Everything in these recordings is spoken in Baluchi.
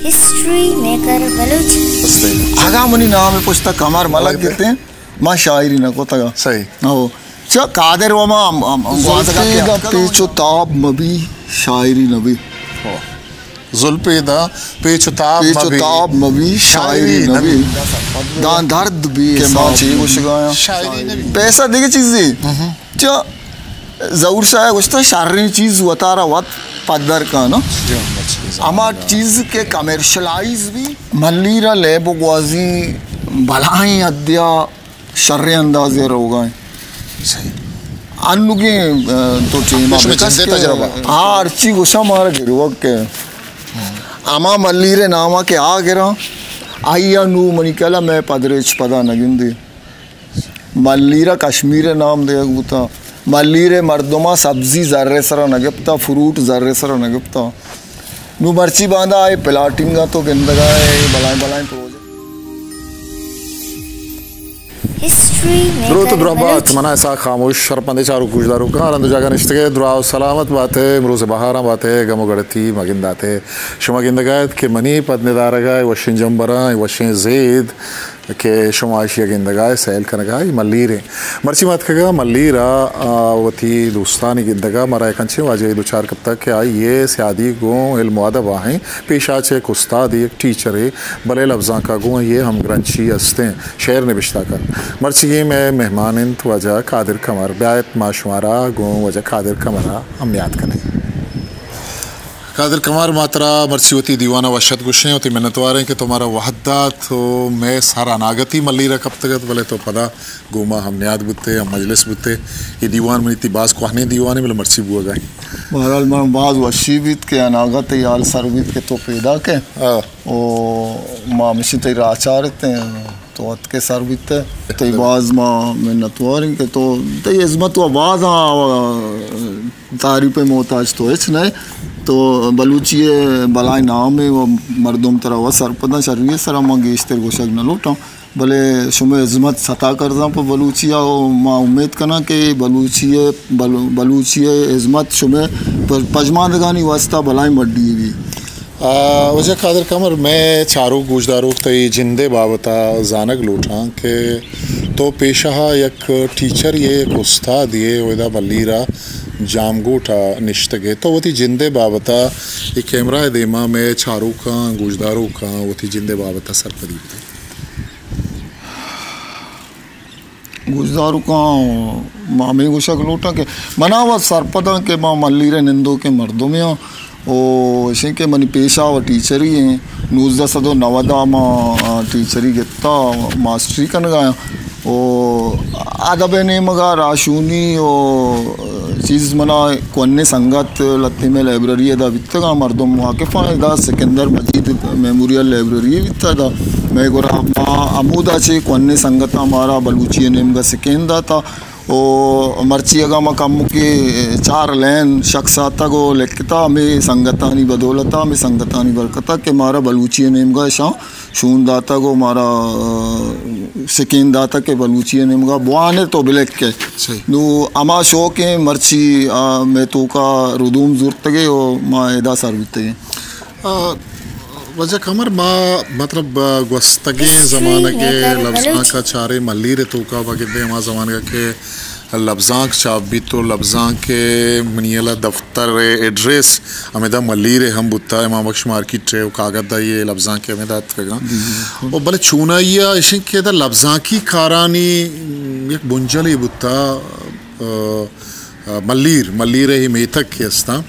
History maker Balochi. اگاں منی نام ءِ پشت ءَ کمر مہ لگتیں، ما شاعری نہ کتگ۔ صحیح۔ ہو۔ چہ قادر و ما، ہم، ہم، گوازگ ءَ زلفے کہ دا پیچ و تاب مبی، شاعری نبی۔ ہو۔ زلفے دا پیچ و تاب پیچ و مبی، تاب مبی، شاعری شاعری نبی۔ نبی۔ داں درد بی کہ ما حساب چی نبی۔ گوشگایاں۔ شاعری نبی۔ پیسہ دگہ چیزے۔ ہم۔ چہ ظہور شاہ ءَ گوشتہ، شریں چیز وتارا وت پدر کن۔ جی، ہم، اچھی زبان ہما ہے۔ چیز کہ کمرشلائز بی۔ ملیر ءَ لیب و گوازی بلاہیں حدیا شریں اندازے ءَ روگا ایں۔ صحیح۔ انوگیں، آ، تو ٹیم ءَ بکش کہ تجربہ۔ آ ہرچی گوشاں مارا گروک کہ ہما ملیر ءِ نام ءَ کہ آ گراں، آئی ءَ نوں منی خیال ءَ مئے پدریچ پدا نہ گندی۔ ملیر ءَ کشمیر ءِ نام دیگ بوتاں۔ ملیر ءِ مردماں سبزی زر ءِ سرا نہ گپتاں، فروٹ زر ءِ سرا نہ گپتاں۔ نوں مرچی باندا آئی پلاٹنگ ءَ تو گندگا ئے، بلائیں بلائیں پروجیکٹ۔ ہسٹری میکر دروت درہبات، بلوچی۔ منا اسحاق خاموش، شرپندیں چاروک گوشداروکاں، ہر ہند و جاگہ نشتگے، دراہ و سلامت بات ئے، امروز بہاراں بات ئے، گم و گڑتی مگندات ئے۔ شما گندگا ات کہ منی پد ندارگا اے وشیں جمبراں، اے وشیں زید، کہ شما اشی ءَ گندگا ئے، سیل کنگا ئے، ملیر ایں۔ مرچی ما اتکگا ملیر ءَ، آ، وتی دوستانی گندگا، مارا یک انچیں واجہے دچار کپتگ کہ آئی ءِ سیادی گوں علم و ادب ءَ ایں، پیشا چہ یک استادے، یک ٹیچرے، بلے لبزانک ءَ گوں آئی ءِ ہمگرنچی است ایں، شعر نبشتہ کنت۔ مرچیگیں مئے مہمان انت واجہ قادر قمر۔ بیایت ما شمارا گوں واجہ قادر قمر ءَ ہم نیاد کنیں۔ قادر قمر، ما ترا مرچی وتی دیوان ءَ وش ات گوشیں، وتی منتوار ایں کہ تو مارا وہد دات و مئے سر اناگتی ملیر ءَ کپتگ ات، بلے تو پدا گوں ما ہم نیاد بوتے، ہم مجلس بوتے۔ اے دیوان منی تئی باز کوہنیں دیوانے، بلے مرچی بوگا ایں۔ بہرحال، من باز وشی بیت کہ اناگت اے حال سر بیت کہ تو پیداک ئے۔ آ۔ او ما ہمشی تئی راہ چارتیں، تو اتکے سر بیتے۔ تئی باز ما منتوار ایں کہ تو، تئی ہزمت و باز آ، تعریف ءِ محتاج تو ہچ نہ ئے۔ تو بلوچی ءِ بلاہیں نامے و مردم ترا و سرپداں، شری ءِ سرا من گیشتر گوشگ نہ لوٹاں، بلے شمئے ہزمت ستا کرزاں پہ بلوچی ءَ و ما امیت کناں کہ بلوچی ءِ، بلو-، بلوچی ءِ ہزمت شمئے پ-، پژماندگانی واسطہ بلاہیں مڈی بی۔ آ، واجہ قادر قمر، مئے چاروک گوشداروک تئی جند ءِ بابت ءَ زانگ لوٹاں کہ تو پیشہ ءَ یک ٹیچرے ئے، یک استادے ئے، و ادا ملیر ءَ جامگوٹ ءَ نشتگ ئے۔ تو وتی جند ءِ بابت ءَ اے کیمرہ ءِ دیما مئے چاروکاں، گوشداروکاں وتی جند ءِ بابت ءَ سرپدی بدے۔ گوشداروکاں ما ہمے گوشگ لوٹاں کہ منا وت سرپداں کہ ما ملیر ءِ نندوکیں مردمے آں و اشیں کہ منی پیشہ و ٹیچری ایں۔ نوزدہ سد و نود ءَ ما ٹیچری گپتا، ماسٹری کنگا آں و ادب ءِ نیمگا راہشونی و چیز منا کوہنیں سنگت لہتے مئے لائبریری ادا بیتگاں، مردم واقف آں، ادا سکندر مجید میموریل لائبریری بیتا ادا مئے گورا، ما ہمودا چہ کوہنیں سنگتاں مارا بلوچی ءِ نیمگا سکین داتا و مرچی اگاں ما کمکے چار لین شخص آتگ و لکھتا، ہمے سنگتانی بدولتا، ہمے سنگتانی برکتا کہ مارا بلوچی ءِ نیمگا اشاں شون داتگ و مارا، آ، سکین داتگ کہ بلوچی ءِ نیمگا بوان ئے تو بلکھ ئے۔ صحیح۔ نوں ہما شوق ایں مرچی، آ، مئے توکا ردوم زرتگ ئے و ما ادا سر بیتگ ایں۔ آ، واجہ قمر، ما مطلب، آ، گوستگیں زمانگ ءِ لبزانک ءَ چاریں، ملیر ءِ توکا بگندیں، ہما زمانگ ءَ کہ لبزانک چاپ بیت و لبزانک ءِ منی ہیال ءَ دفتر ءِ ایڈریس ہمیدا ملیر ءَ ہم بوتا، امام بخش مارکیٹ ءَ و کاگد ءَ اے لبزانک ہمیدا اتکگاں۔ و بلے چونائی ءَ اشیں کہ ادا لبزانکی کارانی یک بنجلے بوتا، آ، آ، ملیر، ملیر ءِ میتگ کہ استاں،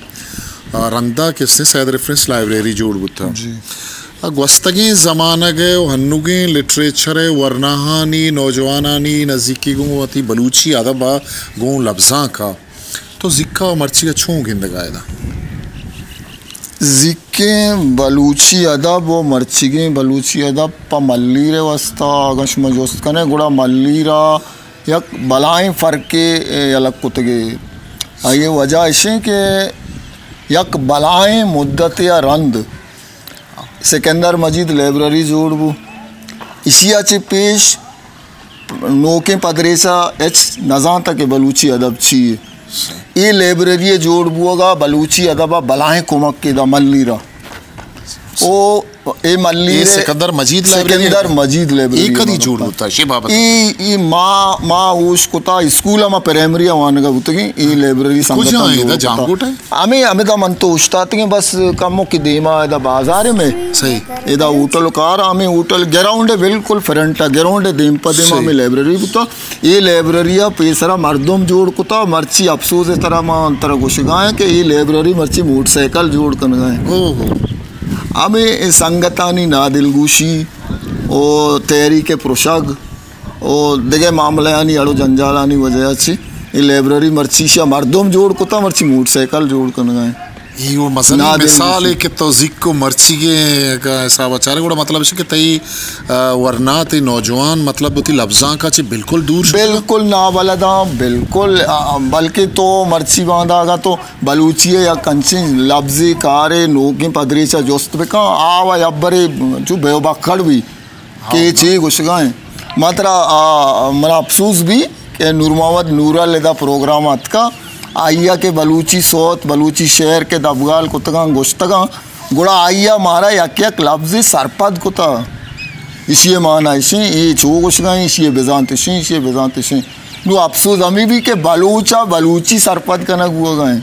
آ، رندا کہ استیں سید ریفرنس لائبریری جوڑ بوتا۔ جی۔ آ گوستگیں زمانگ ءِ و ہنوگیں لٹریچر ءِ ورناہانی، نوجوانانی نزیکی گوں وتی بلوچی ادب ءَ گوں لبزانک ءَ تو زیکا و مرچی ءَ چون گندگ ءَ ادا؟ زیکیں بلوچی ادب و مرچیگیں بلوچی ادب پہ ملیر ءِ واسطہ اگاں شما جست کنے، گڑا ملیر ءَ یک بلاہیں فرقے یلہ کتگے۔ آئی ءِ وجہ اشیں کہ یک بلاہیں مدتے ءَ رند سکندر مجید لائبریری جوڑ بو۔ ایشی ءَ چہ پیش نوکیں پدریچ ءَ ہچ نزانتہ کہ بلوچی ادب چی یے۔ اے لائبریری ءِ جوڑ بوگ ءَ بلوچی ادب ءَ بلاہیں کمک ادا ملیر ءَ۔ او اے ملیر اے سکندر مجید لائبریری سکندر ہے؟ مجید لائبریری اے کدی جوڑ بوتا؟ اے بابت اے، اے ما، ما ہوش کتا، اسکول ما پرائمری وانگا بوتگیں، اے لائبریری سنگتاں کجا ہے؟ جوڑ ادا کتا۔ جامگوٹ ہے؟ ہمیں، ہمیں دا من تو اشتاتگیں، بس کمو کہ دیما ادا بازار میں۔ صحیح۔ ادا ہوٹل کار، ہمیں ہوٹل گراؤنڈ ہے، بالکل فرنٹ ہے، گراؤنڈ ہے، دیم پہ دیم صحیح۔ ہمیں لائبریری بوتا۔ اے لائبریری ء پیسرا مردم جوڑ کتا، مرچی افسوس ء ترا ما ترا گوشگا ہیں کہ اے لائبریری مرچی موٹر سائیکل جوڑ کنگا ہیں۔ اوہو۔ ہمیں سنگتانی نادلگوشی و تحریک پرشگ و دگہ معاملہانی اڑ و جنجالانی وجہ چی اے لائبریری مرچی شا مردم جوڑ کتا، مرچی موٹر سائیکل جوڑ کنگا ہیں۔ ای وہ مزنیں نادل مثال ہے گوشی۔ کہ تو ذکر کو مرچی کے کا حساب چارے گوڑا مطلب ہے کہ تئی، آ، ورنا تئی نوجوان مطلب وتی لبزاں کا چی بالکل دور شدہ۔ بالکل نابلداں، بالکل، آ، بلکہ تو مرچی باندا اگا تو بلوچی ہے یا کنچیں لبزی کارے نوکیں پدریچا جست بکا، آ و یبرے جو بیو بکڑ بھی۔ کہ اے چی گوشگا ہیں۔ ما ترا، آ، منا افسوس بھی کہ نور محمد نورل ادا پروگرام اتکا، آئیا کہ بلوچی سوت، بلوچی شعر کہ دبگال کتگاں، گوشتگاں، گڑا آئیا مارا یک یک لبزے سرپد کتا۔ اشی مانا اشیں، اے چو گوشگا ہیں، اشی بزانت اشیں، اشی بزانت اشیں۔ نو افسوس ہمیں بھی کہ بلوچا بلوچی سرپد کنگ بوگا ہیں۔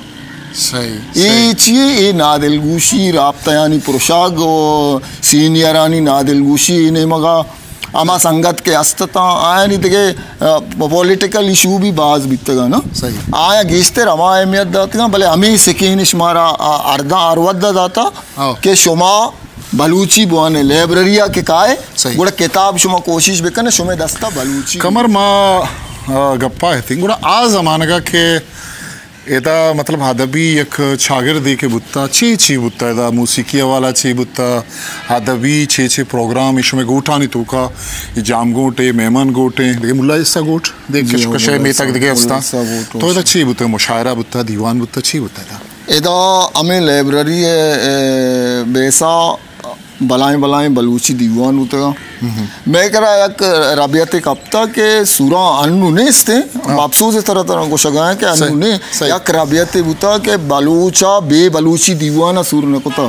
صحیح، اے صحیح۔ چیے؟ اے نادلگوشی، رابطہ یعنی پرشگ و سینئرانی نادلگوشی اے نیمگا ہما سنگت کہ است اتاں، آیانی دگہ، آ، پولیٹیکل ایشو بھی باز بیتگا نا۔ صحیح۔ آیا گیشتر ہما اہمیت داتگاں، بلے ہمیں سکین شمارا، آ، ارداں ہر ودا داتا ہاں۔ کہ شما بلوچی بوانے لائبریری آ کہ کائے، صحیح۔ گڑا کتاب شما کوشش بکنے، شما دستا بلوچی۔ کمر ما، آ، گپا ہتیں۔ گڑا آ زمانگا کہ ادا مطلب ادبی یک چاگردے کہ بوتا، چی چی بوتا ادا؟ موسیقی حوالہ چی بوتا؟ ادبی چی چی پروگرام؟ شمے گوٹانی توکا، اے جام گوٹ اے، مہمان گوٹ اے، دگہ ملا عیسیٰ گوٹ، دگہ جی، کش ہاں، کشے ملا میتگ عیسیٰ، دگہ ملا ہستاں۔ عیسیٰ گوٹ تو ادا چی بوتا؟ مشاعرہ بوتا، دیوان بوتا، چی بوتا ادا؟ ادا ہمیں لائبریری اے، اے، بیسا بلائیں بلائیں بلوچی دیوان بوتگاں۔ مئے کرا یک ربیتے کپتا کہ سوراں انو نیست ایں۔ ہاں۔ افسوس ء طرح طرح گوشگا ہیں کہ انو صحیح، نے صحیح۔ یک ربیتے بوتا کہ بلوچا بے بلوچی دیوان ء سور نہ کتا۔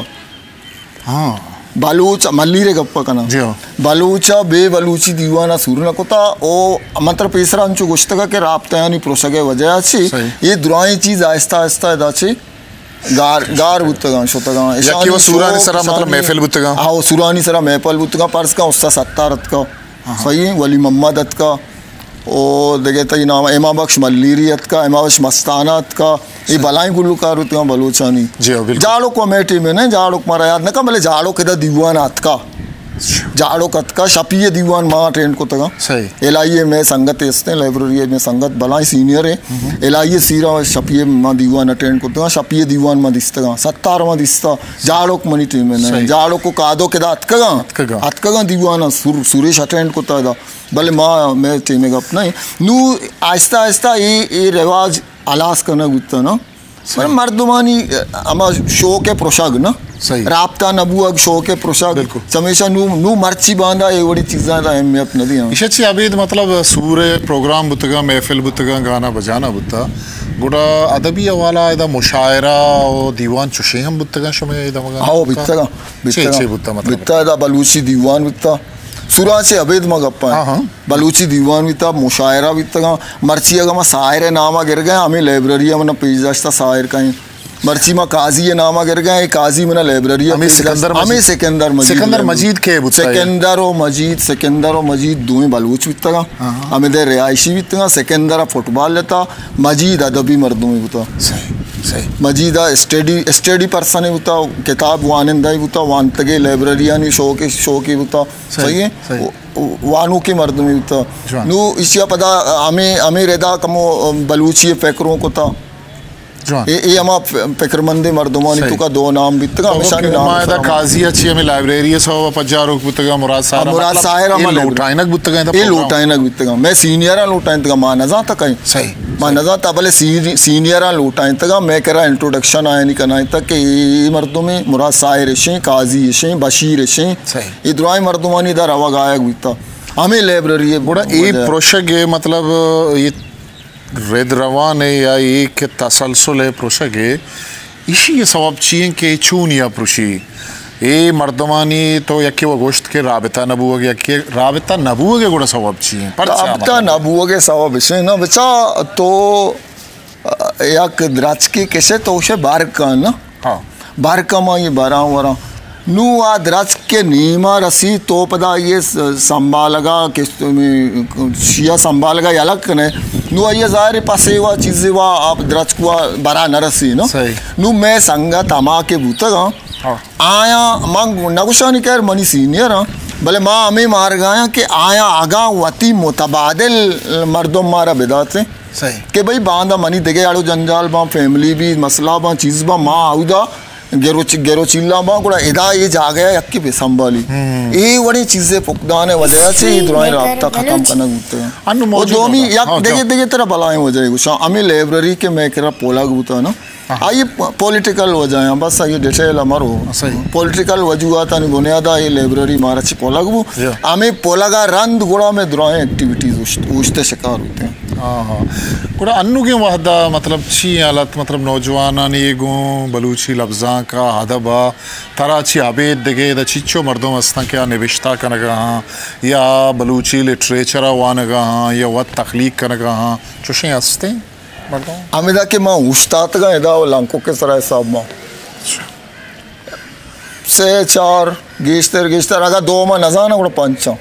ہاں۔ بلوچ ملیر گپ کناں۔ جی ہاں۔ بلوچا بے بلوچی دیوان ء سور نہ کتا۔ او من تر پیسرا انچو گوشتگا کہ رابطہ یعنی پروشگ ء وجہ چی صحیح۔ یہ درائیں چیز آہستہ آہستہ ادا چی گار، گار بوتگاں، شتگاں۔ یکی اشانی و سورانی شوق، سرا مطلب اشانی محفل بوتگاں؟ ہاں، و سورانی سرا محفل بوتگاں، پرس کن استاد ستار اتکا۔ ہاں۔ صحیح، ولی محمد اتکا۔ او دگہ تئی نام امام بخش ملیری اتکا، امام بخش مستانہ اتکا۔ اے صحیح۔ بلائیں گلوکار بوتگاں بلوچانی۔ جی ہاں، بالکل۔ جاڑوک و مئے ٹیم ء نہ، جاڑوک مارا یاد نہ کن، بلے جاڑوک ادا دیوان اتکا۔ جاڑوک اتکا، شپی ء دیوان ما اٹینڈ کتگاں۔ صحیح۔ الہی ء مئے سنگت استیں، لائبریری ء مئے سنگت بلائیں سینئر ایں۔ الہی ء سیرا شپی ء ما دیوان اٹینڈ کتگاں، شپی ء دیوان ما دیستگاں، ستار ما دیستا، جاڑوک منی ٹیم ء نہ۔ صحیح۔ جاڑوک و کادوک ادا اتکگاں۔ اتکگاں۔ اتکگاں دیوان ء سر-، سریش اٹینڈ کتا ادا۔ بلے ما، مئے ٹیم ء گپ نہ۔ نو آہستہ آہستہ اے، اے رواج ہلاس کنگ بوتا نا۔ صحیح۔ مردمانی ہما شوق ء پرشگ نا۔ صحیح۔ رابطہ نہ بوگ، شوق ء پرشگ۔ بالکل۔ چمیشا نو، نو مرچی باندا اے وڑی چیزاں را اہمیت نہ دیاں۔ ایشا چی ابید مطلب سور ء پروگرام بوتگاں، محفل بوتگاں، گانا بجانا بوتا۔ گڑا ادبی حوالہ ادا مشاعرہ و دیوان چوشیں ہم بوتگاں شمے اے دمگاں؟ ہاؤ، بوتگاں، چے، بوتگاں۔ چے بوتا مطلب؟ بوتا ادا بلوچی دیوان بوتا۔ سورا چے ابید ما گپاں۔ ہاں، ہاں۔ بلوچی دیوان بیتا، مشاعرہ بیتگاں۔ مرچی اگاں ما ساحر ء نام ء گرگاں، ہمیں لائبریری ء منا پیش داشتا ساحر کئیں۔ مرچی ما قاضی ء نام ء گرگاں، اے قاضی منا لائبریری ء ہمیں پیش داشت۔ سکندر ہمیں مجید۔ سکندر مجید۔ سکندر مجید کے بوتا ہے؟ سکندر و مجید، سکندر و مجید دوئیں بلوچ بیتگاں۔ ہاں، ہاں۔ ہمیں دے رہائشی بیتگاں۔ سکندر ء فٹبال لتا، مجید ادبی مردمے بوتا۔ صحیح، صحیح۔ مجید ء اسٹڈی، اسٹڈی پرسنے بوتا، کتاب وانندہ ہی بوتا، وانتگے لائبریریانی شوق، شوقی بوتا۔ صحیح۔ صحیح ہے؟ صحیح۔ و-، و-، وانوکیں مردمے بوتا۔ جوان۔ نو ایشی ء پدا ہمیں، ہمیں ردا کمو بلوچی ء فکروں کتا۔ جوان۔ اے، اے ہما ف-، فکرمندیں مردمانی صحیح۔ توکا دو نام بیتگا، تو ہمیشانی کہ نام ما ادا سرا قاضی اچھی ہمیں لائبریری ء سبب پجاروک بوتگا، مراد ساحر مراد مطلب ساحر اے ہما لائبریری۔ لوٹائنگ بوتگا ادا اے پروگرام۔ لوٹائنگ بیتگا۔ میں سینئر لوٹائنتگا، ما نزانتا کئیں۔ صحیح۔ ما نزانتا، بلے سی-، سینئراں لوٹائینتگاں، مئے کرا انٹروڈکشن آیانی کنائینتگ کہ اے، اے مردمے مراد ساحر اشیں، قاضی اشیں، بشیر اشیں۔ صحیح۔ اے درائیں مردمانی ادا روگ آیگ بیتا۔ ہمے لائبریری ء گڑا اے وجہ۔ پروشگ ء مطلب، اے رد روان ء یا اے کہ تسلسل ء پروشگ ء، ایشی ء سوب چی انت کہ اے چونیا پروشی؟ اے مردمانی تو یکے و گوشت کہ رابطہ نہ بوگ، یکے رابطہ نہ بوگ ءِ گڑا سوب چی ایں؟ پرچا رابطہ مطلب؟ نہ بوگ ءِ سوب اش ایں نا بچا تو، ا، یک درچکے کشے تو شے بار کن نا۔ ہاں۔ بار کن ما یہ باراں وراں۔ نو آ درچک کے نیما رسی تو پدا یہ س-، سنبھالگا کہ شیا سنبھالگا یلک کنے۔ نو آئیے ظاہر پسے وا چیزے وا آپ درچک وا برا نہ رسی نا۔ صحیح۔ نو میں سنگت ہما کے بوتگاں۔ ہاں۔ آیاں من نہ گوشانی کہ منی سینئر آں، بلے ما ہمے مارگ آیاں کہ آیاں اگاں وتی متبادل مردم مارا بداتیں صحیح۔ کہ بھئی باندا منی دگہ اڑ و جنجال باں، فیملی بھی مسئلہ باں، چیز باں، ما اودا گروچ-، گروچیلاں باں، گڑا ادا اے جاگہ ءَ یکے بہ سنبھالی۔ ہم۔ اے وڑیں چیزے فقدان ءِ وجہ سے اے درائیں رابطہ ختم کنگ بوتے ہیں۔ انو و موجود دومی ہوگا۔ یک ہاں، دگہ، جاؤ۔ دگہ ترا بلائیں وجہ گوشاں، ہمیں لائبریری کے میں کرا پولگ بوتا نا۔ ہاں۔ آئی پ-، پولیٹیکل وجہ ہیں، بس آئی ڈیٹیل ہمارو۔ صحیح۔ پولیٹیکل وجوہاتانی بنیادا یہ لائبریری مارا چی پولگ بو۔ جی۔ ہمیں پولگا رند گڑا میں درائیں ایکٹیویٹیز اوشت-، اوشتے شکار ہوتے ہیں۔ ہاں، ہاں۔ گڑا انوگیں وہدا مطلب چی حالت، مطلب نوجوانانی گوں بلوچی لبزانک ءَ، ادب ءَ، ترا چی ابید دگہ ادا چیچو مردم ہستاں کہ آ نبشتہ کنگا ہاں یا بلوچی لٹریچر ءَ وانگا ہاں یا وت تخلیق کنگا ہاں، چوشیں ہستیں؟ مردم؟ ہمدا کہ ما اوشتاتگاں ادا و لنکوک ءِ سرا حساب ما۔ سے چار، گیشتر، گیشتر، اگاں دو ما نزاناں گڑا پنچاں۔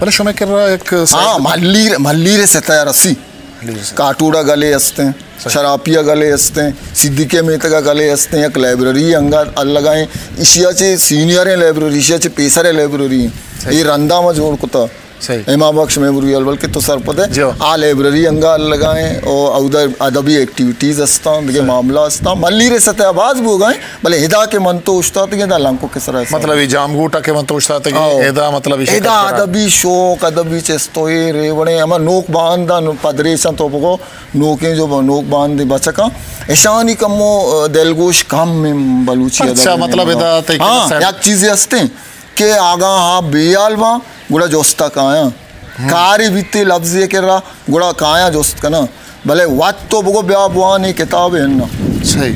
بلے شمئے کرا یک ہاں، سائیڈ ملیر، ملیر سطح رسی۔ ملیر سطح۔ کاٹوڑا گلے ہستیں، صحیح۔ شراپیا گلے ہستیں، صدیقے میتگا گلے ہستیں، یک لائبریری انگا الگائیں، اشیا چے سینئریں لائبریری، اشیا چے پیسریں لائبریری۔ صحیح۔ یہ رندا ما جوڑ کتا۔ صحیح۔ امام بخش میموریل، بلکہ تو سرپد ہے۔ جی۔ آ لائبریری انگا لگائیں، او اودا ادبی ایکٹیویٹیز ہستاں، دگہ صحیح۔ معاملہ ہستاں۔ ملیر سطح باز بوگائیں، بلے ادا کہ من تو اوشتاتگیں دا لنکوک ءِ سرا حساب۔ مطلب یہ جامگوٹا کہ من تو اوشتاتگیں، او۔ ادا مطلب یہ ادا شکر کرا۔ ادبی شوق، ادبی چست و ایر، اے وڑیں ہما نوک بانداں پدریشاں تو بگو، نوکیں جو ب-، نوک باندیں بچکاں، اشانی کمو، آ، دلگوش کم ہیں بلوچی ادب اچھا، ءِ مطلب نیمگا۔ ادا تئی ہاں، کنسرن۔ یک چیزے ہستیں۔ کہ آگاں آ بے حال باں، گڑا جست ءَ کایاں۔ ہم۔ کارے بیتے لبزے کرا، گڑا کایاں جست کناں۔ بلے وت تو بگو بیا بوان اے کتاب ءَ اناں۔ صحیح۔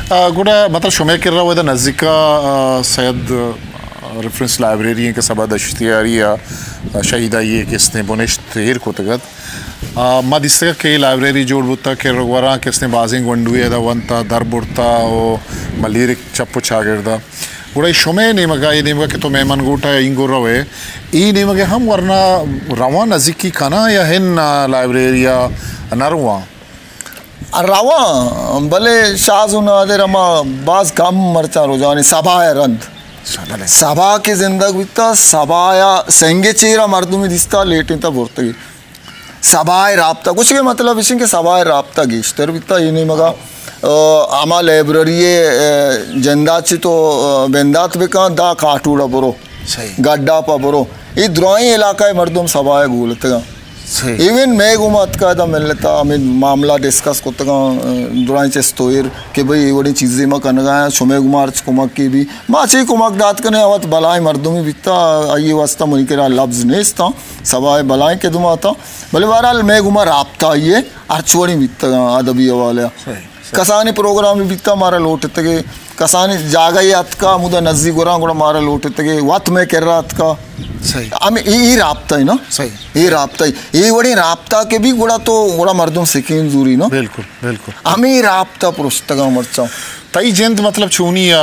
آ، گڑا مطلب شمئے کرا و ادا نزیکا، آ، سید، آ، ریفرنس لائبریری ہیں کہ سبا دشتیاری آ، آ، شہید آئی اے کہ استیں بنشت ایر کتگ ات۔ آ، ما دیستگ کہ اے لائبریری جوڑ بوتا کہ رگوراں کہ استیں بازیں گونڈوے ادا ونتا در برتا و ملیر چپ و چاگردا۔ گڑا اے شمئے نیمگا، اے نیمگا کہ تو مہمان گوٹا اینگو روئے، اے نیمگا ہم ورنا رواں نزیکی کناں یا ہن لائبریریا نہ رواں؟ رواں، بلے شاز و نادر ہما باز کم مرچاں رجانی سبا ءَ رند۔ بلے۔ سبا کہ زندگ بیتا، سبا یا سنگ چیرا مردمی دیستا لیٹیں تا برتگی۔ سبا ءِ رابطہ، گوشگ ءِ مطلب اش انت کہ سبا ءِ رابطہ گیشتر بیتا، اے نیمگا، آ، ہما لائبریری ءِ، آ، جندا چہ تو، آ، بندات بکن، دا کاٹوڑا برو، صحیح۔ گڈاپا برو، اے درائیں علاقہ ءِ مردم سبا ءَ گولتگاں۔ صحیح۔ ایون مئے گوما اتکا ادا ملتا، ہمے معاملہ ڈسکس کتگاں، آ، درائیں چست و ایر کہ بھئی اے وڑیں چیزے ما کنگا ہیں، شمئے گوما ہرچ کمک کے بھی، ما چے کمک دات کنے، وت بلائیں مردمی بیتا، آئی واسطہ منی کرا لبز نیستاں۔ سبا ءِ بلائیں خدماتاں، بلے بہرحال مئے گوما رابطہ آئی ءِ ہرچ وڑیں بیتگاں ادبی حوالہ ءَ۔ صحیح، صحیح۔ کسانیں پروگرامے بیتا مارا لوٹتگے، کسانیں جاگہے اتکا ہمودا نزیک گوراں گڑا مارا لوٹتگے، وت مئے کرا اتکا۔ صحیح۔ ہمے اے، اے رابطہ ہے نا؟ صحیح۔ اے رابطہ ہے۔ اے وڑیں رابطہ کہ بھی گڑا تو گڑا مردم سکین زوری نا؟ بالکل، بالکل۔ ہمے رابطہ پرشتگاں مرچاں۔ تئی جند مطلب چونی آ،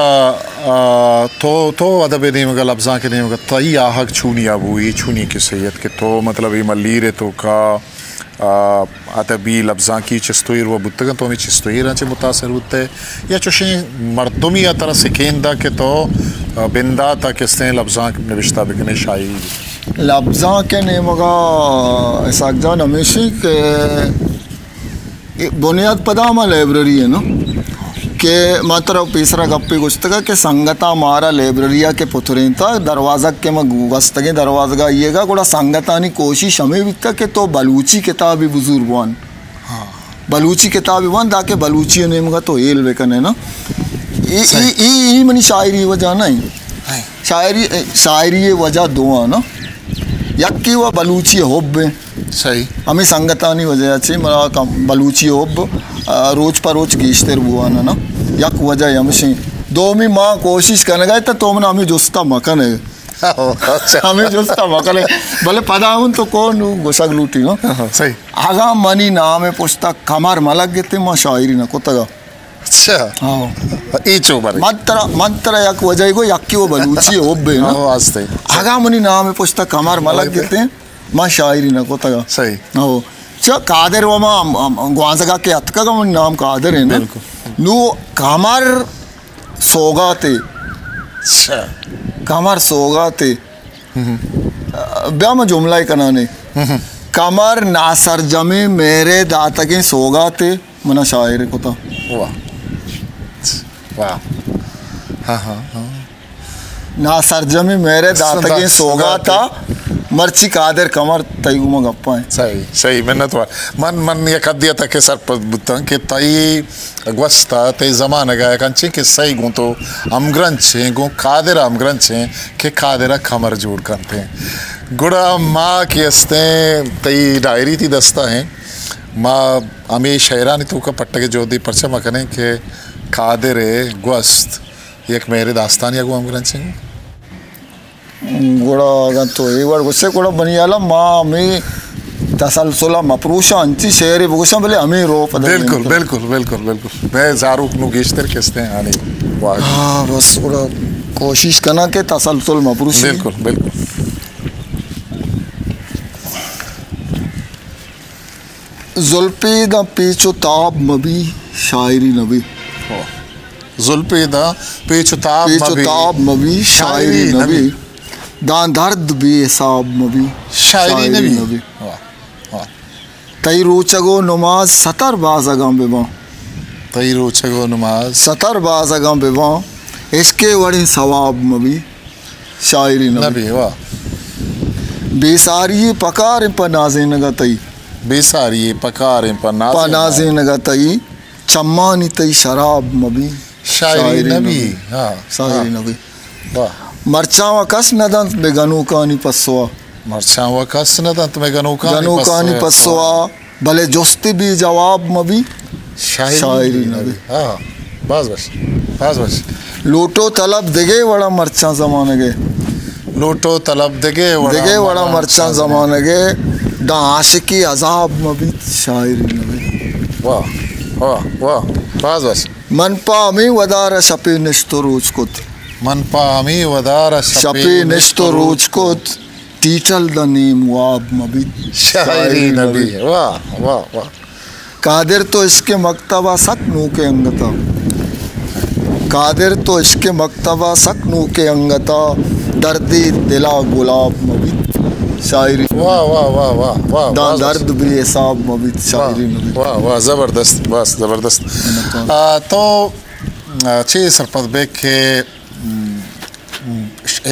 آ، تو، تو ادب ءِ نیمگ ءَ، لبزانک ءِ نیمگ ءَ، تئی آہگ چونی آ بو، اے چونی کسے ات کہ تو مطلب اے ملیر ءِ توکا، آ، ادبی لبزانکی چست و ایر و بوتگ انت، تو ہمے چست و ایراں چہ متاثر بوتئے یا چوشیں مردمی ءَ ترا سکین دا کہ تو، آ، بندات ءَ کستیں لبزانک نبشتہ بکنے، شاعری بکنے؟ لبزانک ءِ نیمگ ءَ اسحاق جان ہمیشی کہ اے بنیاد پدا ہما لائبریری ہے نا کہ ما ترا پیسرا گپے گوشتگا کہ سنگتاں مارا لائبریریا کہ پترینتا، دروازگ کہ ما گوستگیں دروازگا آئیگا، گڑا سنگتانی کوشش ہمے بیتا کہ تو بلوچی کتابے بزور بوان۔ ہاں۔ بلوچی کتابے بوان تاکہ بلوچی نیمگا تو ہیل بکنے نا۔ اے، اے، صحیح۔ اے، اے منی شاعری وجہ نہ ہے۔ ہاں۔ شاعری، شاعری وجہ دو آں نا۔ یکے و بلوچی حب ہیں۔ صحیح۔ ہمیں سنگتانی وجہ چہ منا کم بلوچی حب، آ، روچ پہ روچ گیشتر بوان نا۔ یک وجہ ہمشیں۔ دومی ما کوشش کنگا ات، تو من ہمیں جستا مکنے۔ اچھا۔ ہمیں جستا مکنے۔ بلے پدا ہوں تو کون گوشگ لوٹی، ہاں؟ ہاں، صحیح۔ اگاں منی نام پشتا کمر ملک گتے، ما شاعری نہ کتگا۔ اچھا۔ ہاں۔ اے چو بارے۔ من ترا، من ترا یک وجہ گو، یکی و بلوچی حب ہے نا۔ ہاں، واسطے۔ اگاں منی نام پشتا کمر ملک گتے، ما شاعری نہ کتگا۔ صحیح۔ ہاں۔ چا قادر و ما، ہم، ہم، گوانزگا کے اتکگا، منی نام قادر ہے نا۔ بالکل۔ نو کمر سوگاتے۔ اچھا۔ کمر سوگاتے۔ بیا من جملہ کنانے۔ کمر ناسرجمیں مہرے داتگیں سوگاتے، منا شاعر کتا۔ واہ۔ واہ۔ ہاں، ہاں، ہاں۔ ناسرجمیں مہرے داتگیں سوگاتا، مرچی قادر کمر تئی گوما گپا ہیں۔ صحیح، صحیح، منت وار۔ من، من یک حدی تک سرپد بوتاں کہ تئی گوستا، تئی زمانگا یک انچیں قصہ گوں تو ہمگرنچ ہیں، گوں قادر ہمگرنچ ہیں کہ قادر کمر جوڑ کنتے ہیں۔ گڑا ما کہ استیں تئی ڈائری تی دستا ہیں، ما ہمیں شعرانی توکا پٹگے جہدی پرچہ مکنیں کہ قادر گوست یک مہر داستانی گوں ہمگرنچیں۔ گڑا اگاں تو اے وڑ گوشے، گڑا منی حالا ما ہمیں تسلسل ء مپروشاں، انچی شعرے بگوشاں، بلے ہمیں رو پدا بالکل، بالکل، بالکل، بالکل۔ میں زاروک نو گیشتر کستیں آنی واہ۔ ہاں، بس گڑا کوشش کناں کہ تسلسل مپروشی۔ بالکل، بالکل۔ زلپے داں پیچ و تاب مبی، شاعری نبی۔ زلپے داں پیچ و تاب پیچ و مبی، تاب مبی، شاعری شاعری نبی۔ نبی۔ داں درد بے حساب مبی، شاعری شاعری نبی۔ نبی۔ واہ، واہ۔ تئی روچگ و نماز ستر بازگاں بباں۔ تئی روچگ و نماز۔ ستر بازگاں بباں، عشق ء وڑیں ثواب مبی، شاعری نبی۔ نبی، واہ۔ بے ساری پکاریں پہ نازینگا تئی۔ بے ساری پکاریں پہ پہ نازینگا۔ نازینگا تئی، چمانی تئی شراب مبی، شاعری شاعری نبی۔ نبی۔ ہاں، شاعری ہاں۔ نبی۔ واہ۔ مرچاں و کس ندنت بہ گنوکانی پسوا۔ مرچاں و کس ندنت بہ گنوکانی گنوکانی پسوا۔ پسوا۔ بلے جست بے جواب مبی، شاعری شاعری نبی۔ نبی۔ ہاں، باز وش، باز وش۔ لوٹو طلب دگے وڑا مرچاں زمانگے۔ لوٹو طلب دگے وڑا دگے وڑا مرچاں مرچاں زمانگے۔ داں عاشقی عذاب مبی، شاعری نبی۔ واہ، واہ، واہ، باز وش۔ من پہ ہمے ودار ء شپے نشت و روچ کت۔ من پہ ہمے ودار ء شپے شپے نشت نشت و و روچ روچ کت۔ ٹیٹل داں نیم واب مہ بیت۔ شاعری نہ بیت۔ واہ، واہ، واہ۔ قادر تو عشق مکتب ء سک نوکیں انگتا۔ قادر تو عشق مکتب ء سک نوکیں انگتا۔ دردی دل ء گلاب مہ بیت۔ شاعری۔ واہ، واہ، واہ، واہ، واہ، داں باز درد بے حساب مہ بیت۔ واہ، شاعری نہ بیت۔ واہ، واہ، زبردست، بس زبردست۔ منتوار۔ آ، تو، آ، چے سرپد بے کہ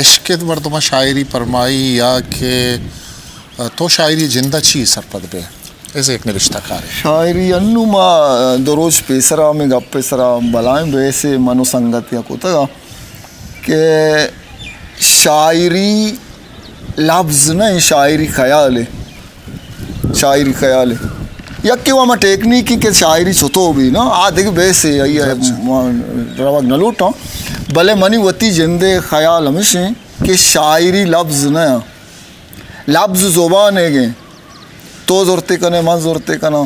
عشق ء مردماں شاعری پرمائی یا کہ تو شاعری جند ء چی سرپد بے؟ ایز یک نبشتہ کارے۔ شاعری انو ما دو روچ پیسرا ہمے گپ ء سرا بلائیں بحثے من و سنگتیاں کتگا کہ شاعری لبز نہ، شاعری خیال ہے۔ شاعری خیال ہے۔ یکے و ہما ٹیکنیک کہ شاعری چتو بی نا، آ دگہ بحثے، آئی ء اچھا۔ ما روگ نہ لوٹاں۔ بلے منی وتی جندے خیال ہمیش ہیں کہ شاعری لبز نہ، لبز زبان ہے گے۔ تو زرتے کنے، من زرتے کناں،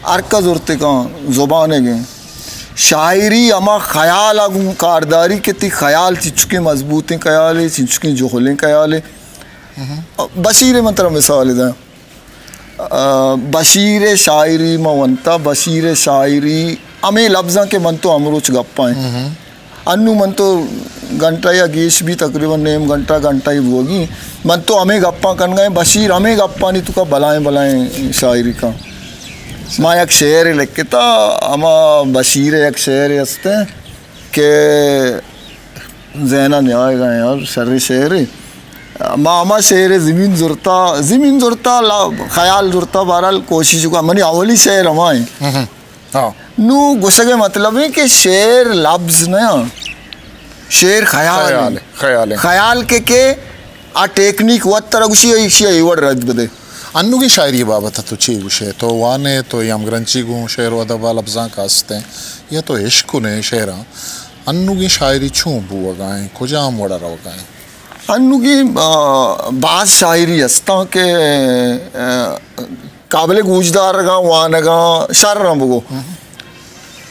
ہر کا زرتے کن زبان ہے گے۔ شاعری ہما خیال آ گوں کارداری کہ تی خیال چنچکیں مضبوطیں خیال ہے، چنچکیں جہلیں خیال ہے۔ بشیر ء من ترا مثال داں۔ آ، بشیر ء شاعری ما ونتا، بشیر ء شاعری ہمے لبزاں کہ من تو ہمروچ گپائیں۔ انو من تو گھنٹہ یا گیش بھی، تقریباً نیم گھنٹہ، گھنٹہ ہی بوگی۔ من تو ہمے گپاں کنگا ہیں، بشیر ہمے گپانی تو کا بلائیں بلائیں شاعری کا۔ ما یک شعر لکھتا، ہما بشیر ء یک شعر ہستے کہ ذہن ء نیائے گا یار، شر شعر ہے۔ ما ہما شعر زمین زرتا، زمین زرتا، لا-، خیال زرتا، بہرحال کوشش کا۔ منی اولی شعر ہما ہیں۔ ہاں۔ نو گوشگ ء مطلب ہے کہ شعر لبز نہ، شعر خیال خیال ہے۔ ہے، خیال ہے۔ خیال کے، کے آ ٹیکنیک وت ترا گوشی، ایشی ء اے وڑ رد بدے۔ انوگیں شاعری بابت تو چی گوشے؟ تو وانے، تو ہمگرنچی گوں شعر و ادب ء لبزاں کاستیں یا تو عشق کنے شعراں؟ انوگیں شاعری چون بوگا ایں، کجام وڑا روگا ایں؟ انوگیں، آ، باز شاعری ہستاں کہ، آ، قابل گوشدارگاں، وانگاں، شراں بگو۔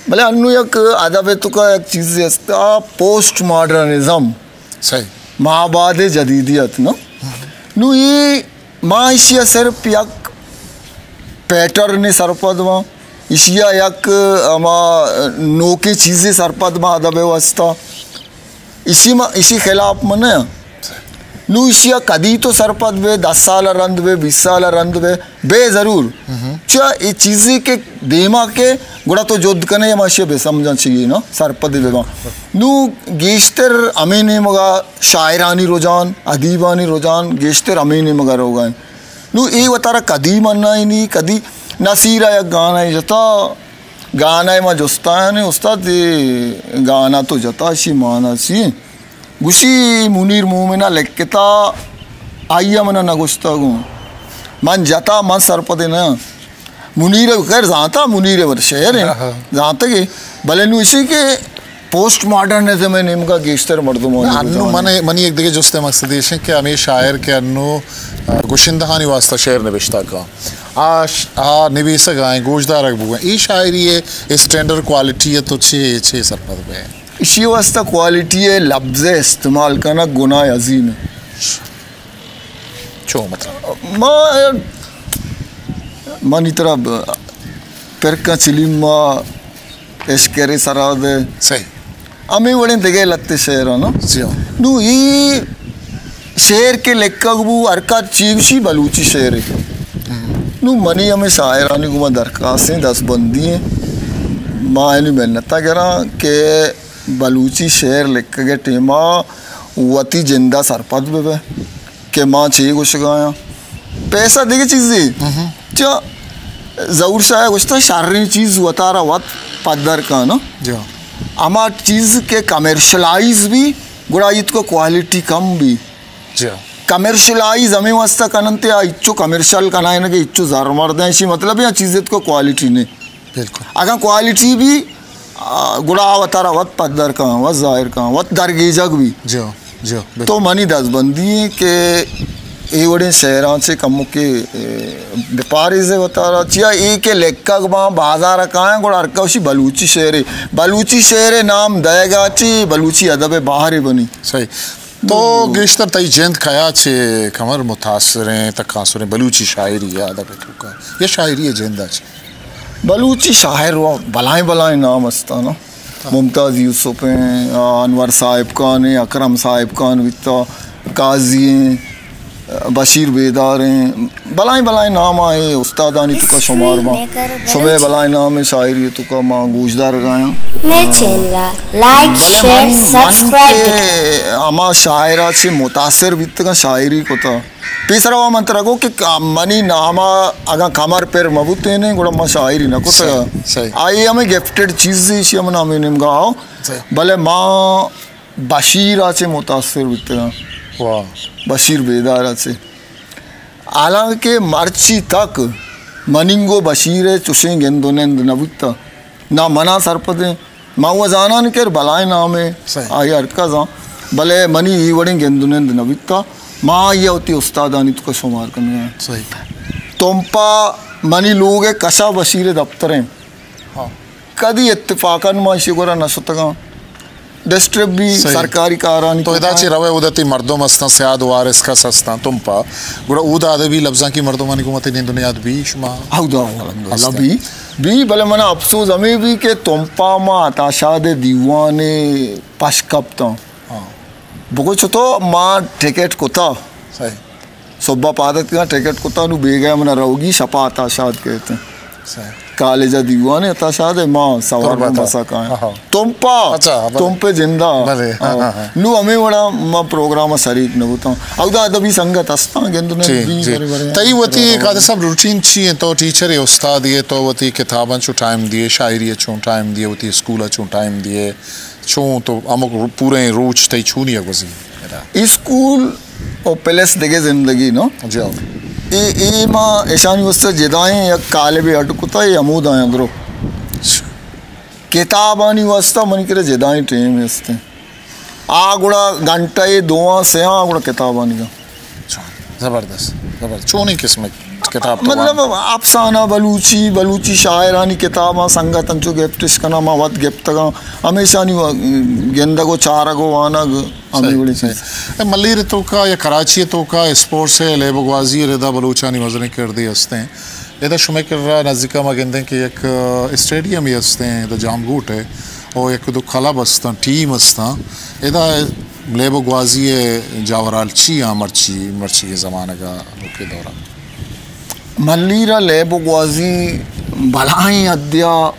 بلے انو یک ادب توکا یک چیزے ہستا، پوسٹ ماڈرنزم۔ صحیح۔ مابعد جدیدیت، نو؟ نو اے ما ایشی ء صرف یک پیٹرن سرپد باں، ایشی ء یک ہما نوکیں چیزے سرپد باں ادب ء واسطہ۔ ایشی ما، ایشی خلاف من نہ آں۔ نو ایشی ء کدی تو سرپد بے، دس سال ء رند بے، بیست سال ء رند بے، بے ضرور۔ چیا اے چیزے کہ دیما کے گڑا تو جد کنے، ہما ایشی ء بے سمجھاں چیے نا، سرپد بے باں۔ نو گیشتر ہمے نیمگا شاعرانی رجحان، ادیبانی رجحان گیشتر ہمے نیمگا روگا انت۔ نو اے وتارا کدی منائینی، کدی نصیر ء یک گانا جتا، گانا ما جستایانے، استاد اے گانا تو جتا، شی مانا چی؟ گوشی منیر مومن ء لکھتا، آئی ء من ء نہ گوشتا گوں۔ من جتا، من سرپد نہ آں۔ منیر ء خیر زانتا، منیر ء وت شعر ہیں، ہاں، ہاں۔ زانتگے، بلے نو ایشی کہ پوسٹ ماڈرنزم ء نیمگا گیشتر مردم نہ، انو من، منی یک دگہ جست ء مقصد ایش انت کہ ہمے شاعر کہ انو، آ، گشندہانی واسطہ شعر نبشتہ کن، آ ش-، آ نبیسگ ء آئیں، گوشدارگ بوگا، اے شاعری ء اسٹینڈرڈ کوالٹی ء تو چے، چے سرپد بے؟ ایشی واسطہ کوالٹی ء لبز ء استعمال کنگ گناہ عظیم ہے۔ چو مطلب؟ ما، منی طرح ب-، پرکاں چلیما، اشکر سراد۔ صحیح۔ ہمے وڑیں دگہ لتے شعر آں نا۔ جی ہاں۔ نو ای شعر کے لکھگ بو، ہر کا چیگشی بلوچی شعر ہے۔ نو منی ہمیں شاعرانی گما درخواست ہیں، دست بندی ہیں۔ ما اینی محنت گراں کہ بلوچی شعر لکھگ ٹیما وتی جندا سرپد بہ بہ۔ کہ ما چے گوشگایاں۔ پیسہ دگہ چیزے۔ چا ظہور شاہ گوشتا، شریں چیز وتارا وت پدر کن۔ جی۔ ہما چیز کہ کمرشلائز بی، گڑا ایت کو کوالٹی کم بی۔ جی۔ کمرشلائز ہمیں واسطہ کننتے، آ اچو کمرشل کنائنگے، اچو زر مردیں، شی مطلب یا چیز ایت کو کوالٹی نے۔ بالکل۔ اگاں کوالٹی بی، آ، گڑا آ وتارا وت پدر کن، وت ظاہر کن، وت درگیجگ بی۔ جی، جی، بالکل۔ تو منی دزبندی ہیں کہ اے وڑیں شعراں چے کمکے، اے، بپاریزے وتارا۔ چیا اے کہ لکھگ باں بازار کایاں، گڑا ہر کوشی بلوچی شعرے، بلوچی شعرے نام دئیگا چی بلوچی ادب بہارے بنی۔ صحیح۔ تو گیشتر تئی جند کیا چے کمر متاثر ہیں، تکاثر ہیں بلوچی شاعری یا ادب توکا؟ یا شاعری جندا چے؟ بلوچی شاعر و بلائیں بلائیں نام استاں نا۔ ہاں۔ ممتاز یوسف ہیں، آ، انور صاحب خان ہیں، اکرم صاحب خان بیتا، قاضی ہیں، بشیر بیدار ہیں، بلائیں بلائیں نام آئے استادانی توکا شمار باں۔ شمے بلائیں نام شاعری توکا ما گوشدار گایاں۔ میں چینل لائک، بلے شیئر، من، من سبسکرائب کہ ہما شاعرہ چے متاثر بیتگاں شاعری کتا۔ پیسرا وا من ترا گو کہ کا-، منی ناما اگاں کمر پر مبوتینے، گڑا ما شاعری نہ کتگ۔ صحیح، صحیح۔ آئی ہمیں گفٹڈ چیز، ایشی ہم نامی نمگا آؤ۔ صحیح۔ بلے ما بشیر آ چے متاثر بیتگاں۔ واہ۔ بشیر بیدار آ چے۔ حالانکہ مرچی تک مننگو بشیر چشیں گند و نند نہ بوتا۔ نہ منا سرپدیں۔ ما وہ زانان کہ بلائیں نامے، صحیح۔ آئی ہر کس آں۔ بلے منی ای وڑیں گند و نند نہ بیتا۔ ما آئی وتی استادانی توکا شمار کنگا۔ صحیح۔ تمپا منی لوگ کشا بشیر دفتریں۔ ہاں۔ کدی اتفاقاً ما ایشی گورا نہ شتگاں۔ ڈسٹرب بی، صحیح۔ سرکاری کارانی تو ادا چی روے، اودا تی مردم استاں، سیاد وارث کس استاں، تمپا۔ گڑا اودا ادبی لبزانکی مردمانی گوما تی نند و نیاد بی شما؟ اودا الحمدللہ استاں۔ بی، بی، بلے منا افسوس ہمیں بی کہ تمپا ما عطا شاد دیوانے پش کپتاں۔ ہاں۔ بگو چتو ما ٹکٹ کتا۔ صحیح۔ صبح پاد اتکاں، ٹکٹ کتا، نو بیگہ منا روگی، شپا عطا شاد کہتے ہیں۔ صحیح۔ کالج دیوانے عطا شاد ہے، ما سوار تربت۔ بسا کائیں۔ ہاں۔ تمپا، اچھا، بلے۔ تمپے جندا۔ بلے، ہاں، ہاں، ہاں۔ نو ہمیں وڑا ما پروگرام سریک نہ ہوتا۔ اودا ادبی سنگت ہستاں، گند نے جی، بی جی۔ بڑے بڑے۔ تئی وتی قادر صاحب روٹین چی ہیں؟ تو ٹیچر ہے، استاد ہے، تو وتی کتاباں چو ٹائم دیے، شاعری چون ٹائم دیے، وتی اسکول چون ٹائم دیے؟ چون تو ہمک رو-، پوریں روچ تئی چونی ء گوزی؟ اسکول و پلس دگہ زندگی نو۔ جی ہاں۔ اے، اے ما اشانی واسطہ جدائیں یک قالب اڈ کتا، اے ہمود آیاں درو۔ کہ کتابانی واسطہ منی کرا جدائیں ٹیم است۔ آ گڑا گھنٹہ ء دوواں سیاں گڑا کتابانی گا۔ زبردست، زبردست۔ چونیں قسم کتاب تو مطلب وان؟ افسانہ بلوچی، بلوچی شاعرانی کتاباں سنگت انچو گپتش کنا، ما وت گپتگاں، ہمیشانی و-، گندگ و چارگ و وانگ ہمیں صحیح، وڑیں چیز۔ صحیح۔ اے ملیر توکا یا کراچی توکا اسپورٹس ہے، لیب گوازی ردا بلوچانی مزنیں کردے ہستیں۔ ادا شمئے کرا نزیکا ما گندیں کہ یک، آ، اسٹیڈیم ہی ہستیں، ادا جامگوٹ ہے، اور یک دو کلب ہستاں، ٹیم ہستاں۔ ادا لیب و گوازی ہے، جاورال چی ہاں مرچی، مرچی کے زمانگا، اوکے دورا۔ ملیرا لیب و گوازی بلائیں ادیا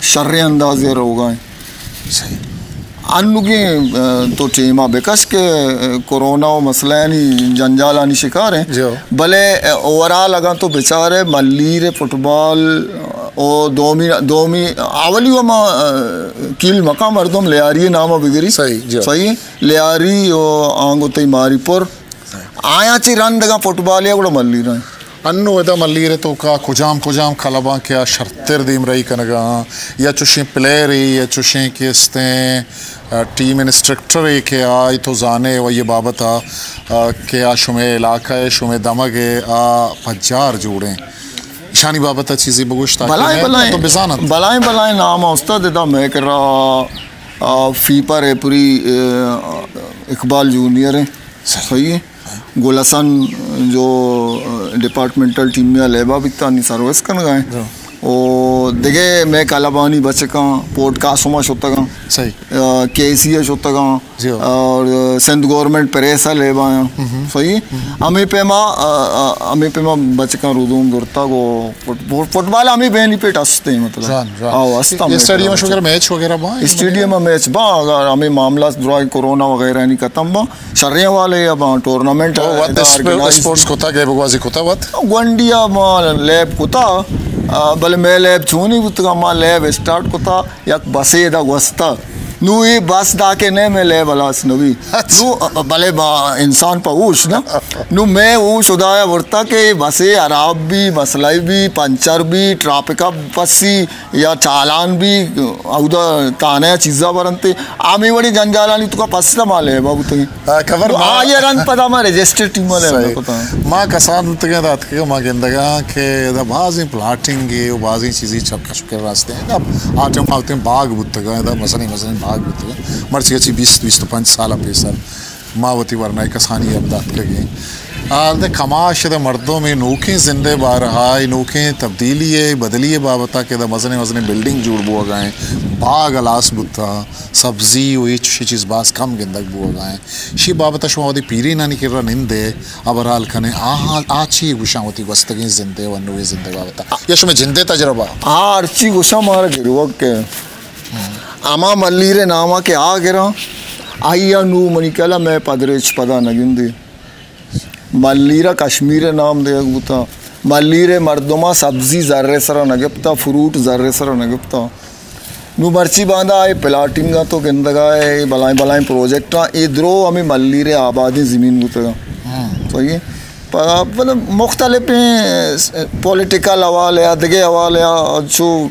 شریں اندازے روگا ہیں۔ صحیح۔ انوگیں، آ، تو ٹیما بکش کہ، آ، کرونا و مسئلہ یعنی جنجالانی شکار ہیں۔ جو۔ بلے، آ، اوورال اگاں تو بچارے ملیر فٹبال، آ، او دومی، دومی، اولی و ما، آ، کیل مکان مردم لیاری نام بگری۔ صحیح، جو۔ صحیح۔ لیاری و آنگو تئی ماری پر۔ صحیح۔ آیاں چی رندگاں فٹبال یا گڑا ملیر ہیں۔ انو ادا ملیر توکا کجام کجام کلباں کہ آ شرتر دیمرئی کنگا آں، یا چوشیں پلیئرے یا چوشیں کہ استیں، آ، ٹیم انسٹرکٹرے کہ آ تو زانے و یہ بابت آ، آ، کہ آ شمے علاقہ ہے، شمے دمگ ہے، آ پجار جوڑیں۔ اشانی بابت آ چیزی بگوش تاکہ بلائیں، میں بلائیں، تو بزانت۔ بلائیں، بلائیں نام آ استاد ادا میں کرا، آ، فیپا ریپری، آ، اقبال جونیئر ہیں۔ صحیح۔ گل حسن جو، آ، ڈپارٹمنٹل ٹیم میں لیبا بیتا نی سروس کنگا ہیں۔ جی۔ او دگہ میں کلبانی بچکاں پورٹ قاسم ء شتگاں۔ صحیح۔ آ، کے سی ء شتگاں۔ جی۔ اور سندھ گورنمنٹ پریس ء لیبا ہیں۔ صحیح۔ ہمیں پیما، آ، آ، ہمیں پیما بچکاں ردوم درتا گو فٹ-، فٹ-، فٹبال ہمیں بینی پیٹ ہستے ہیں مطلب۔ جان، جان۔ آو، ہستا یہ میں اسٹیڈیم پیما شگر میچ وغیرہ با؟ اسٹیڈیم میچ با، اگر ہمیں معاملہ درائیں کرونا وغیرہ نہیں ختم با۔ شریں حوالے ء باں ٹورنامنٹ تو وت ادا اسپ-، آرگنائز اسپورٹس کتا، گیب گوازی کتا وت؟ گونڈی ء ما لیب کتا، آ، بلے مئے لیب چونی بوتگا، ما لیب اسٹارٹ کتا، یک بسے ادا گوستا۔ نو اے بس دا کہ نے مئے لیب ہلاس نوی۔ اچھا۔ نو، آ، بلے با انسان پہ ہوش نا۔ نو مئے ہوش خدایا ورتا کہ اے بسے حراب بی، مسئلہ بی، پنچر بی، ٹرافک ء پسی، یا چالان بی، اودا تانے چیزا برنتے، آمی وڑی جنجالانی تو کا پسلا ما لیبا بوتگیں۔ آ، خبر ما آ، یہ رنگ پدا ما رجسٹر ٹیم والے صحیح۔ ما کسان بوتگیں دات کہ ما گندگا کہ دا بازیں پلاٹنگ ہے و بازیں چیزی چکش کر راستے ہیں۔ اب آ ٹائم آتے ہیں باغ بوتگا، دا مزنی مزنی باغ بوتگا۔ مرچی اچھی بیست، بیست و پنچ سال پیسر۔ ما وتی ورنائے کسانی ء داتکگیں۔ حال دے کماش دے مردم اے نوکیں زندے بارہا، اے نوکیں تبدیلی ء بدلی ء بابتا کہ دا مزنیں مزنیں بلڈنگ جوڑ بوگا ہیں، باغ ہلاس بوتا، سبزی و اے چشیں چیز باز کم گندگ بوگا ہیں۔ شی بابتا شما وتی پیرینانی کرا نندے، ہبرحال کنے، آ، آ چی گوشاں وتی گوستگیں زندے و انوگیں زندے بابتا؟ یا شما جندے تجربہ؟ آ ہرچی گوشاں مارا گروک کہ ہما ملیر ء نام ء کہ آ گراں، آئی ء نوں منی کلا مئے پدریچ پدا نہ گندی۔ ملیر ء کشمیر ء نام دیگ بوتا۔ ملیر ء مردماں سبزی زر ء سرا نہ گپتا، فروٹ زر ء سرا نہ گپتا۔ نوں مرچی باندا اے پلاٹنگ ء تو گندگا اے بلائیں بلائیں پروجیکٹاں، اے درو ہمیں ملیر ء آبادیں زمین بوتگاں۔ صحیح؟ پدا، مطلب، مختلفیں پولیٹیکل حوالے ء، دگہ حوالے ء، چو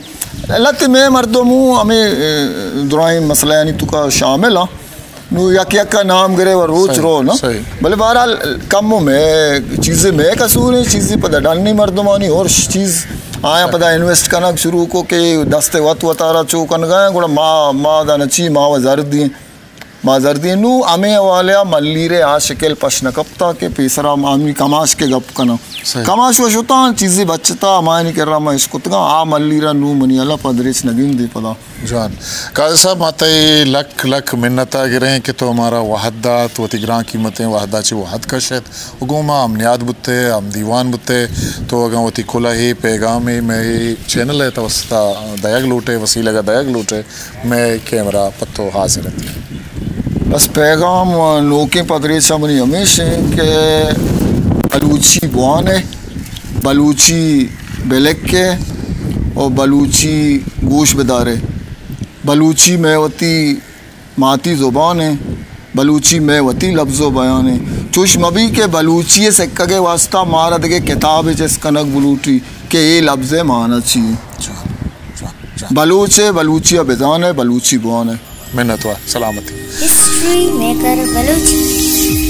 لہتے مئے مردم اوں ہمے، اے، درائیں مسئلہ یعنی توکا شامل آں۔ نوں یک یک ء نام گرے و روچ صحیح، رو نا۔ صحیح۔ بلے بہرحال کم و مئے چیزے مئے قصور ہیں، چیزے پدا ڈنی مردمانی اور چیز آیا پدا انویسٹ کنگ شروع کو کہ دست وت وتارا چو کنگا ہیں، گڑا ما، ما دانا چی ما و زر دیں۔ ما زردی نوں ہمے حوالے ء ملیر ء آ شکل پش نہ کپتا کہ پیسرا آنوی کماش کے گپ کناں۔ صحیح۔ کماش و شتاں چیزے بچتا ہمایانی کرا ما اشکتگاں، آ ملیر ء نوں منی اللہ پدریچ نہ گندی پدا۔ جوان۔ قاضی صاحب، ما تئی لک لک منت ء گریں کہ تو ہمارا وہد دات، وتی گران قیمتیں وہد ء چہ وہد کشت و گوں ما ہم نیاد بوتے، ہم دیوان بوتے۔ تو اگاں وتی کلہے پیغامے مئے چینل ء توسط ء دئیگ لوٹے، وسیلگ ء دئیگ لوٹے، مئے کیمرہ پہ تو حاضر انت۔ بس پیغام نوکیں پدریچ ء منی ہمیش انت کہ بلوچی بوان ء، بلوچی بلک ء و بلوچی گوش بدار ء۔ بلوچی مئے وتی ماتی زبان ء، بلوچی مئے وتی لبز و بیان ء۔ چوش مبی کہ بلوچی ء سکگ ء واسطہ مارا دگہ کتابے چست کنگ بلوٹی کہ اے لبز ء مانا چی انت۔ بلوچ ءَ بلوچی ءَ بزان ءَ بلوچی بوان ءَ۔ منت وار۔ سلامتی۔ History maker Balochi.